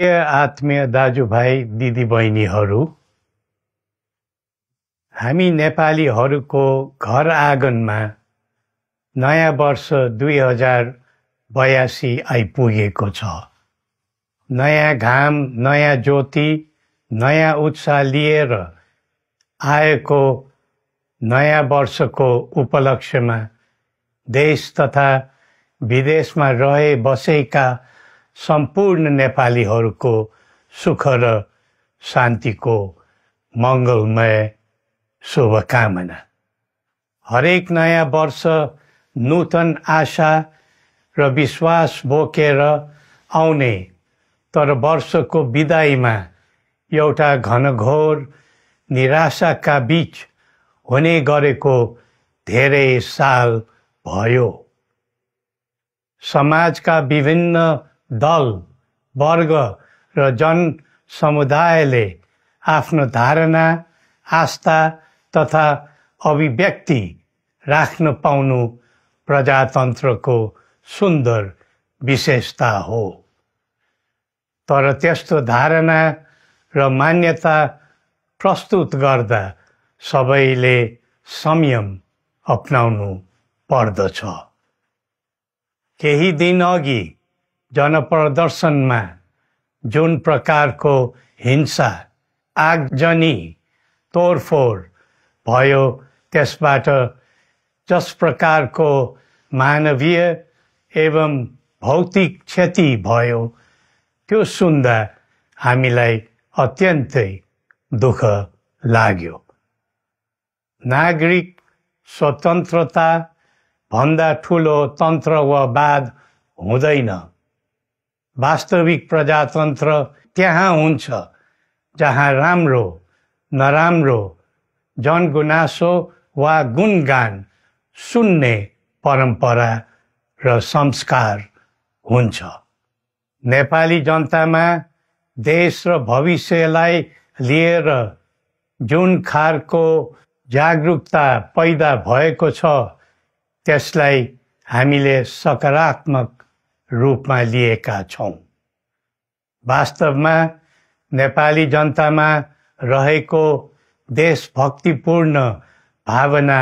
आत्मीय दाजुभाइ दिदीबहिनीहरू, हामी नेपालीहरूको घर आँगनमा नयाँ वर्ष 2082 आइपुगेको छ। नयाँ घाम, नयाँ ज्योति, नयाँ उत्साह लिएर आएको नयाँ वर्षको उपलक्ष्यमा देश तथा विदेशमा रहे बसेका सम्पूर्ण नेपालीहरूको सुख र शान्तिको मङ्गलमय शुभकामना। हरेक नयाँ वर्ष नूतन आशा र विश्वास बोकेर आउने, तर वर्षको बिदाईमा एउटा घनघोर निराशाका बीच हुने गरेको धेरै साल भयो। समाजका विभिन्न दल, वर्ग र जन समुदायले आफ्नो धारणा, आस्था तथा अभिव्यक्ति राख्न पाउनु प्रजातन्त्रको सुन्दर विशेषता हो। तर त्यस्तो धारणा र मान्यता प्रस्तुत गर्दा सबैले संयम अपनाउनु पर्दछ। केही दिन अघि जनप्रदर्शनमा जुन प्रकारको हिंसा, आगजनी, तोडफोड भयो, त्यसबाट जस प्रकारको मानवीय एवं भौतिक क्षति भयो, त्यो सुन्दा हामीलाई अत्यन्तै दुःख लाग्यो। नागरिक स्वतन्त्रता भन्दा ठुलो तन्त्र वा वाद हुँदैन। वास्तविक प्रजातन्त्र त्यहाँ हुन्छ जहाँ राम्रो, नराम्रो, जनगुनासो वा गुणगान सुन्ने परम्परा र संस्कार हुन्छ। नेपाली जनतामा देश र भविष्यलाई लिएर जुन खालको जागरुकता पैदा भएको छ, त्यसलाई हामीले सकारात्मक रूपमा लिएका छौँ। वास्तवमा नेपाली जनतामा रहेको देशभक्तिपूर्ण भावना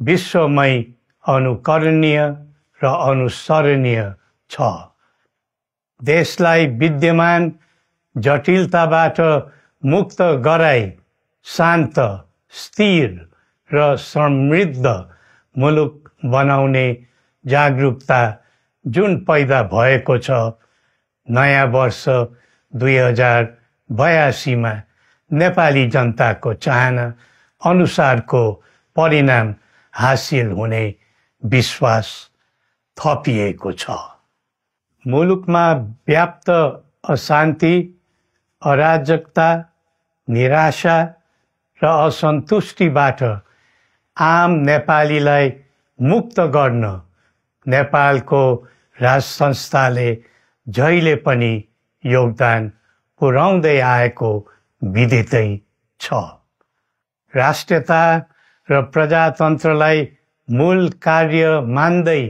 विश्वमै अनुकरणीय र अनुसरणीय छ। देशलाई विद्यमान जटिलताबाट मुक्त गराई शान्त, स्थिर र समृद्ध मुलुक बनाउने जागरुकता जुन पैदा भएको छ, नयाँ वर्ष 2082 मा नेपाली जनताको चाहना अनुसारको परिणाम हासिल हुने विश्वास थपिएको छ। मुलुकमा व्याप्त अशान्ति, अराजकता, निराशा र असन्तुष्टिबाट आम नेपालीलाई मुक्त गर्न नेपालको राज संस्थाले जहिले पनि योगदान पुर्याउँदै आएको विदितै छ। राष्ट्रियता र प्रजातन्त्रलाई मूल कार्य मान्दै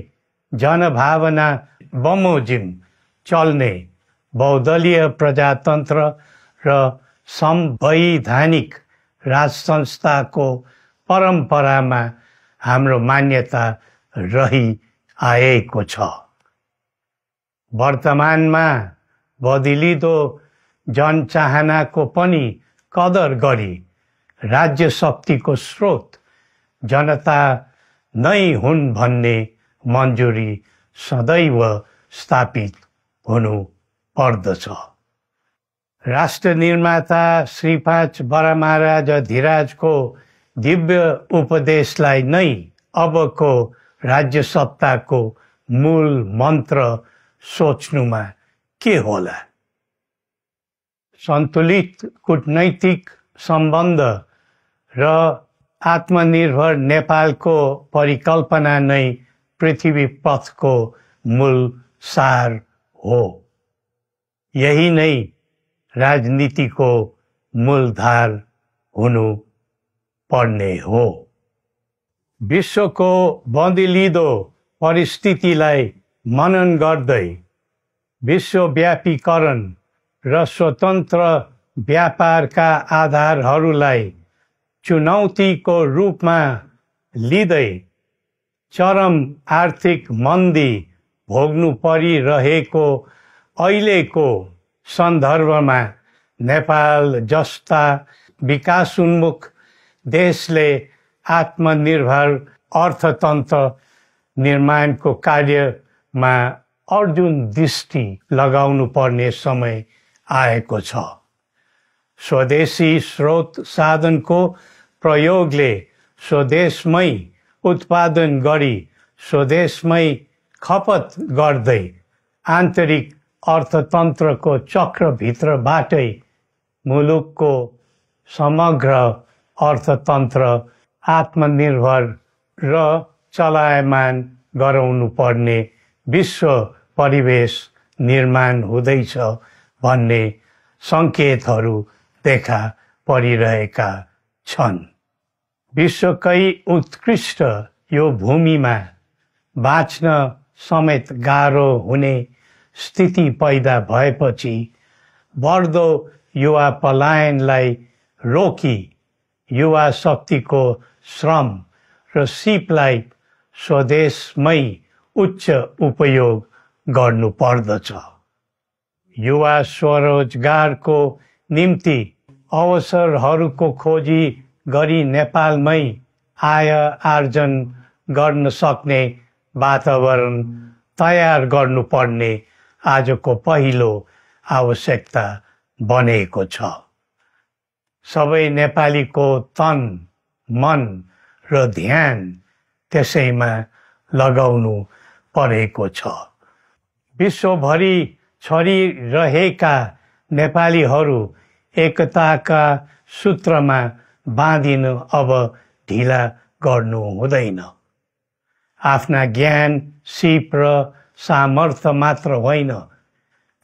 जनभावना बमोजिम चल्ने बहुदलीय प्रजातन्त्र र संवैधानिक राज संस्थाको परम्परामा हाम्रो मान्यता रही आएको छ। वर्तमानमा बदलिदो जनचाहनाको पनि कदर गरी राज्य शक्तिको स्रोत जनता नै हुन् भन्ने मन्जुरी सदैव स्थापित हुनु पर्दछ। राष्ट्र निर्माता श्री 5 बरामहाराज धीराजको दिव्य उपदेशलाई नै अबको राज्य सत्ताको मूल मन्त्र सोच्नुमा के होला? सन्तुलित कूटनैतिक सम्बन्ध र आत्मनिर्भर नेपालको परिकल्पना नै पृथ्वी पथको मूल सार हो। यही नै राजनीतिको मूलधार हुनु पर्ने हो। विश्वको बदलिदो परिस्थितिलाई मनन गर्दै विश्वव्यापीकरण र स्वतन्त्र व्यापारका आधारहरूलाई चुनौतीको रूपमा लिँदै चरम आर्थिक मन्दी भोग्नु परिरहेको अहिलेको सन्दर्भमा नेपाल जस्ता विकासोन्मुख देशले आत्मनिर्भर अर्थतन्त्र निर्माणको कार्यमा अर्जुन दृष्टि लगाउनु पर्ने समय आएको छ। स्वदेशी स्रोत साधनको प्रयोगले स्वदेशमै उत्पादन गरी स्वदेशमै खपत गर्दै आन्तरिक अर्थतन्त्रको चक्रभित्रबाटै मुलुकको समग्र अर्थतन्त्र आत्मनिर्भर र चलायमान गराउनु पर्ने विश्व परिवेश निर्माण हुँदैछ भन्ने सङ्केतहरू देखा परिरहेका छन्। विश्वकै उत्कृष्ट यो भूमिमा बाँच्न समेत गाह्रो हुने स्थिति पैदा भएपछि बढ्दो युवा पलायनलाई रोकी युवा शक्तिको श्रम र सिपलाई स्वदेशमै उच्च उपयोग गर्नु पर्दछ। युवा स्वरोजगारको निम्ति अवसरहरूको खोजी गरी नेपालमै आय आर्जन गर्न सक्ने वातावरण तयार गर्नुपर्ने आजको पहिलो आवश्यकता बनेको छ। सबै नेपालीको तन, मन र ध्यान त्यसैमा लगाउनु परेको छ। विश्वभरि छरिरहेका नेपालीहरू एकताका सूत्रमा बाँधिन अब ढिला गर्नु हुँदैन। आफ्ना ज्ञान, सिप र सामर्थ्य मात्र होइन,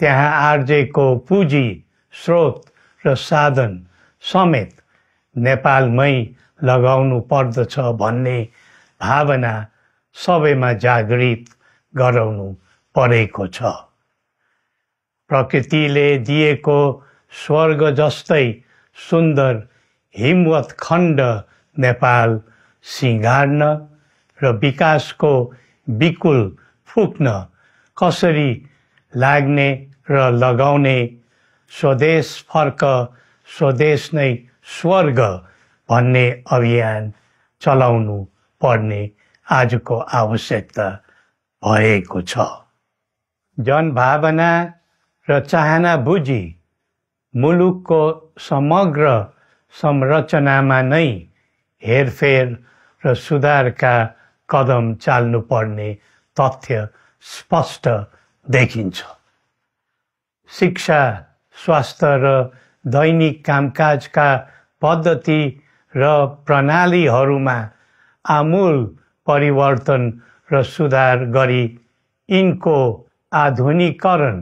त्यहाँ आर्जेको पुँजी, स्रोत र साधन समेत नेपालमै लगाउनु पर्दछ भन्ने भावना सबैमा जागृत गराउनु परेको छ। प्रकृतिले दिएको स्वर्ग जस्तै सुन्दर हिमवत् खण्ड नेपाल सिँगार्न र विकासको विपुल फुक्न कसरी लाग्ने र लगाउने स्वदेश फर्क स्वदेश नै स्वर्ग भन्ने अभियान चलाउनु पर्ने आजको आवश्यकता भएको छ। जनभावना र चाहना बुझी मुलुकको समग्र संरचनामा नै हेरफेर र सुधारका कदम चाल्नुपर्ने तथ्य स्पष्ट देखिन्छ। शिक्षा, स्वास्थ्य र दैनिक कामकाजका पद्धति र प्रणालीहरूमा आमूल परिवर्तन र सुधार गरी यिनको आधुनिकीकरण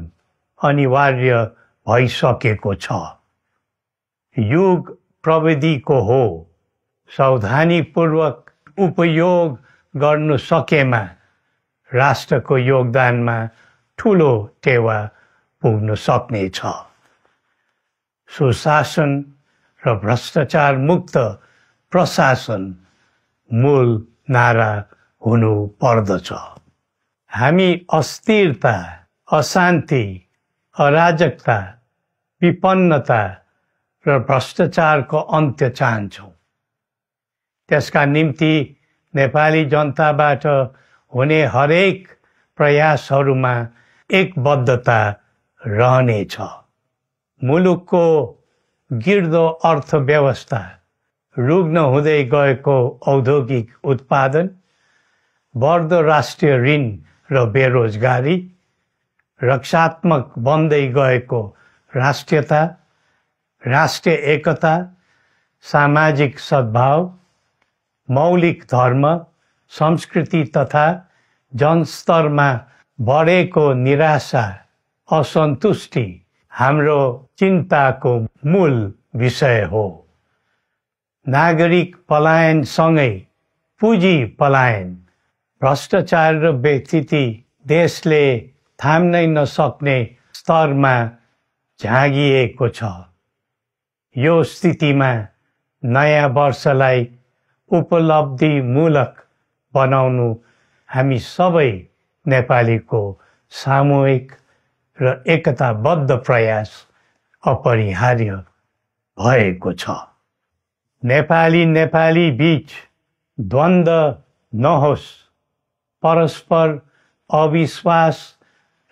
अनिवार्य भइसकेको छ। युग प्रविधिको हो, सावधानीपूर्वक उपयोग गर्नु सकेमा राष्ट्रको योगदानमा ठुलो टेवा पुग्न सक्नेछ। सुशासन र भ्रष्टाचार मुक्त प्रशासन मूल नारा हुनु पर्दछ। हामी अस्थिरता, अशान्ति, अराजकता, विपन्नता र भ्रष्टाचारको अन्त्य चाहन्छौँ। त्यसका निम्ति नेपाली जनताबाट हुने हरेक प्रयासहरूमा एकबद्धता रहनेछ। मुलुकको गिर्दो अर्थव्यवस्था, रुग्न हुँदै गएको औद्योगिक उत्पादन, बढ्दो राष्ट्रिय ऋण र बेरोजगारी, रक्षात्मक बन्दै गएको राष्ट्रियता, राष्ट्रिय एकता, सामाजिक सद्भाव, मौलिक धर्म, संस्कृति तथा जनस्तरमा बढेको निराशा, असन्तुष्टि हाम्रो चिन्ताको मूल विषय हो। नागरिक पलायनसँगै पुँजी पलायन, भ्रष्टाचार र व्यथिति देशले थाम्नै नसक्ने स्तरमा झाँगिएको छ। यो स्थितिमा नयाँ वर्षलाई उपलब्धिमूलक बनाउनु हामी सबै नेपालीको सामूहिक र एकताबद्ध प्रयास अपरिहार्य भएको छ। नेपाली बीच द्वन्द्व नहोस्, परस्पर अविश्वास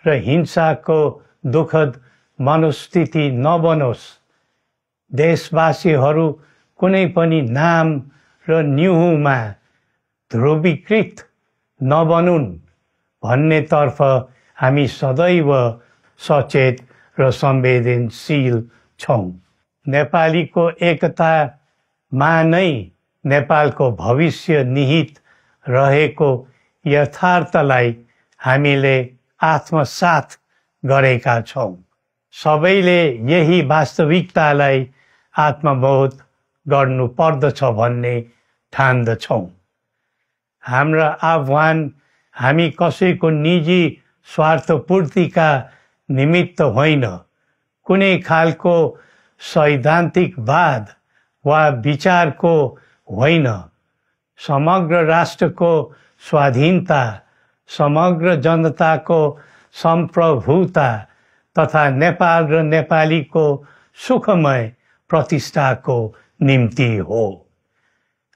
र हिंसाको दुःखद मनोस्थिति नबनोस्, देशवासीहरू कुनै पनि नाम र न्युहुमा ध्रुवीकृत नबनुन् भन्नेतर्फ हामी सदैव सचेत र संवेदनशील छौँ। नेपालीको एकतामा नै नेपालको भविष्य निहित रहेको यथार्थलाई हामीले आत्मसात गरेका छौँ। सबैले यही वास्तविकतालाई आत्मबोध गर्नुपर्दछ भन्ने ठान्दछौँ। हाम्रा आह्वान हामी कसैको निजी स्वार्थपूर्तिका निमित्त होइन, कुनै खालको सैद्धान्तिकवाद वा विचारको होइन, समग्र राष्ट्रको स्वाधीनता, समग्र जनताको सम्प्रभुता तथा नेपाल र नेपालीको सुखमय प्रतिष्ठाको निम्ति हो।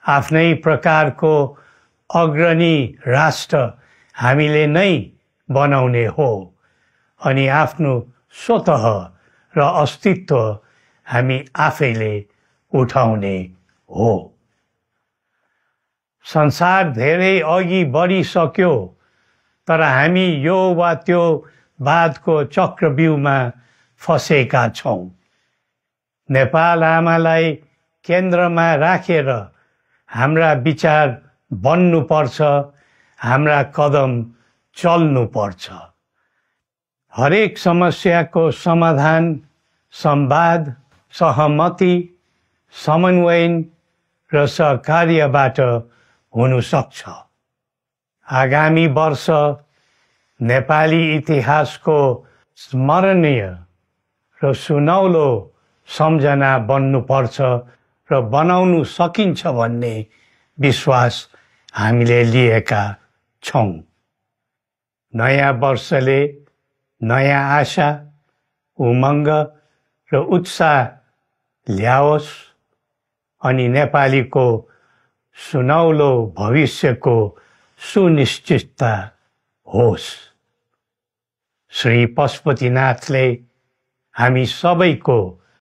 आफ्नै प्रकारको अग्रणी राष्ट्र हामीले नै बनाउने हो अनि आफ्नो स्वतः र अस्तित्व हामी आफैले उठाउने हो। संसार धेरै अघि बढिसक्यो, तर हामी यो वा त्यो वादको चक्रव्यूहमा फँसेका छौँ। नेपाल आमालाई केन्द्रमा राखेर हाम्रा विचार बन्नुपर्छ, हाम्रा कदम चल्नुपर्छ। हरेक समस्याको समाधान संवाद, सहमति, समन्वयन र सहकार्यबाट हुन सक्छ। आगामी वर्ष नेपाली इतिहासको स्मरणीय र सुनौलो सम्झना बन्नुपर्छ र बनाउनु सकिन्छ भन्ने विश्वास हामीले लिएका छौँ। नयाँ वर्षले नयाँ आशा, उमङ्ग र उत्साह ल्याओस् अनि नेपालीको सुनौलो भविष्यको सुनिश्चितता होस्। श्री पशुपतिनाथले हामी सबैको